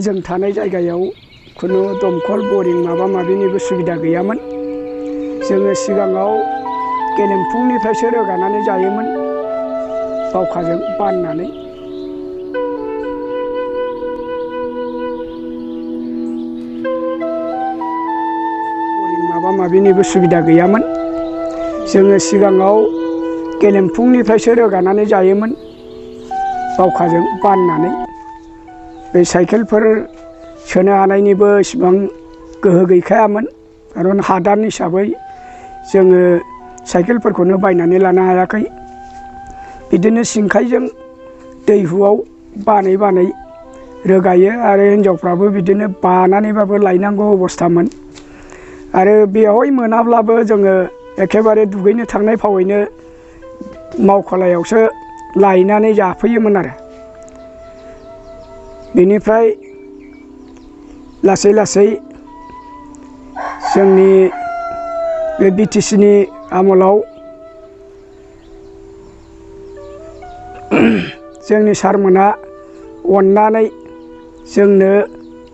जों थानाय जायगायाव खुनु दमखल बरिं माबा माबिनिबो सुबिदा गैयामोन। जोङो सिगाङाव गेलेमफुंनिफ्रायसो रोगानानै जायोमोन बावखाजों बाननानै। बरिं माबा माबिनिबो सुबिदा गैयामोन। जोङो सिगाङाव गेलेमफुंनिफ्रायसो रोगानानै जायोमोन बावखाजों बाननानै। बे साइकेलफोर सोनो हानायनिबो इसिबां गोहो गैखायामोन, खारन हादान हिसाबै जोङो साइकेलफोरखौनो बायनानै लानो हायाखै। बिदिनो सिंखायजों दैहुआव बानै बानै रोगायो आरो हिनजावफ्राबो बिदिनो बानानैबाबो लायनांगौ अबस्थामोन। आरो बेवहाय मोनाब्लाबो जोङो एखेबारे दुगैनो थांनाय फावैनो मावखलायावसो लायनानै जाफैयोमोन आरो। बेनिफ्राय लासै लासै जोंनि बे BTCनि आमोलाव जोंनि सारमोना अननानै जोंनो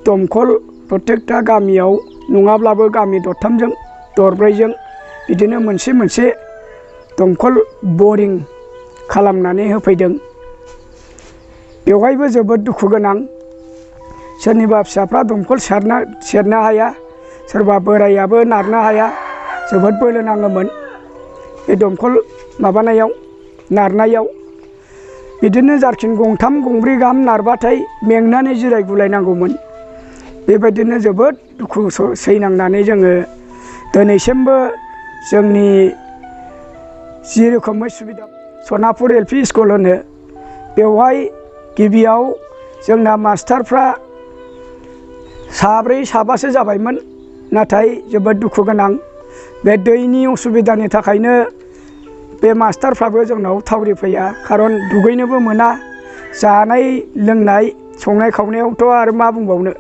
दमखल प्रत्येकटा गामियाव नङाब्लाबो गामि दरथामजों दरब्रैजों बिदिनो मोनसे मोनसे दमखल बरिं खालामनानै होफैदों। बेवहायबो जोबोद दुखु गोनां। सोरनिबा फिसाफ्रा दमखल सेरनो हाया, सोरबा बोरायाबो नारनो हाया। जोबोद बोलो नाङोमोन बे दमखल माबानायाव नारनायाव। बिदिनो जारखिन गंथाम गंब्रै गाहाम नारबाथाय मेंनानै जिरायगुलायनांगौमोन। बेबायदिनो जोबोद दुखु सैनांनानै जोङो दिनैसिमबो जोंनि जि रोखोमै सुबिदा सनापुर LP स्कुल होनो, बेवहाय गिबियाव जोंना मास्टारफ्रा साब्रै साबासो जाबायमोन। नाथाय जोबोद दुखु गोनां, बे दैनि उसुबिदानि थाखायनो बे मास्टारफ्राबो जोंनाव थावरिफैया। खारन दुगैनोबो मोना, जानाय लोंनाय संनाय खावनायावथ' आरो मा बुंबावनो,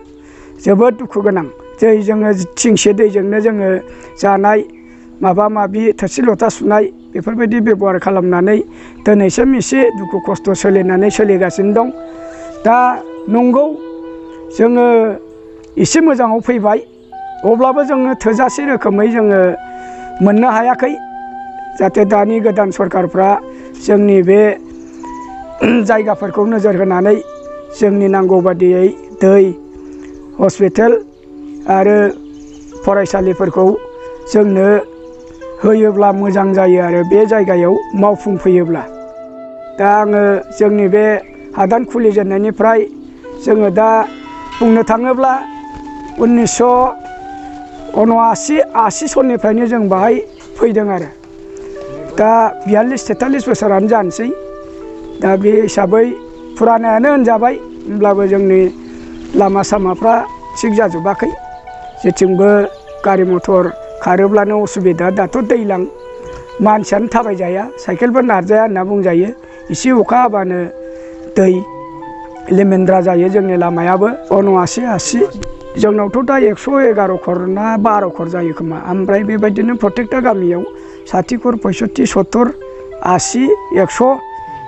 जोबोद दुखु गोनां। जोङो थिंसे दैजोंनो जोङो जानाय माबा माबि थोरसि लथा सुनाय बेफोरबायदि बेब'हार खालामनानै दिनैसिम एसे दुखु खस्थ' सोलिगासिनो दं। दा नंगौ जोङो एसे मोजाङाव फैबाय, अब्लाबो जोङो थोजासे रोखोमै जोङो मोननो हायाखै। जाहाथे दानि गोदान सरकारफ्रा जोंनि बे जायगाफोरखौ नोजोर होनानै जोंनि नांगौ बादियै दै, हस्पिटाल आरो फरायसालिफोरखौ जोंनो होयोब्ला मोजां जायो आरो बे जायगायाव मावफुंफैयोब्ला। दा आङो जोंनि बे हादान खुलिजेननायनिफ्राय जोङो दा बुंनो थाङोब्ला 1979-80 सननिफ्रायनो जों बाहाय फैदों आरो दा 42-43 बोसोरानो जानोसै। दा बे हिसाबै फुरानायानो होनजाबाय, होमब्लाबो जोंनि लामा सामाफ्रा थिग जाजोबाखै। जेथिंबो गारि मथर खारोब्लानो असुबिदा। दाथ' दैज्लां, मानसियानो थाबायजाया, साइकेलबो नारजाया होनना बुंजायो। एसे अखा हाबानो दै लेमेन्द्रा जायो जोंनि लामायाबो। 79-80 जोंनावथ' दा 111 खर ना 12 खर जायो खोमा। ओमफ्राय बेबायदिनो प्रत्येकटा गामियाव 60 खर, 65, 70, 80, 100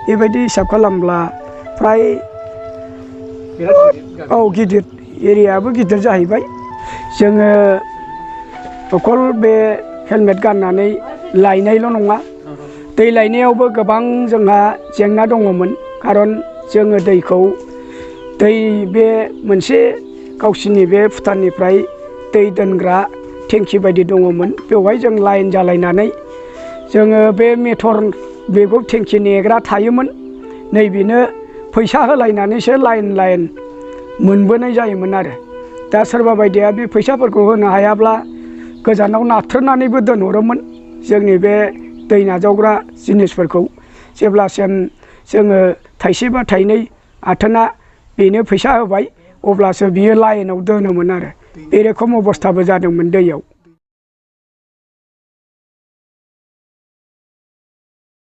बेबायदि हिसाब खालामब्ला फ्राय औ गिदिर एरियाबो गिदिर जाहैबाय। जोङो अकल बे हेलमेट गाननानै लायनायल' नङा, दै लायनायावबो गोबां जोंहा जेंना दङमोन। खारन जोङो दै बे मोनसे गावसिनि बे भुटाननिफ्राय दै दोनग्रा टेंकि बायदि दङमोन। बेवहाय जों लाइन जालायनानै जोङो बे मेटर बेखौ टेंकि नेग्रा थायोमोन, नैबेनो फैसा होलायनानैसो लाइन मोनबोनाय जायोमोन आरो। दा सोरबा बायदिया बे फैसाफोरखौ होनो हायाब्ला गोजानाव नाथ्रोदनानैबो दोनहरोमोन जोंनि बे दै नाजावग्रा जिनिसफोरखौ। जेब्लासिम जोङो थाइसे बा थाइनै आथोना बेनो फैसा होबाय, अब्लासो बियो लाइनाव दोनोमोन आरो। बे रोखोम अबस्थाबो जादोंमोन दैयाव।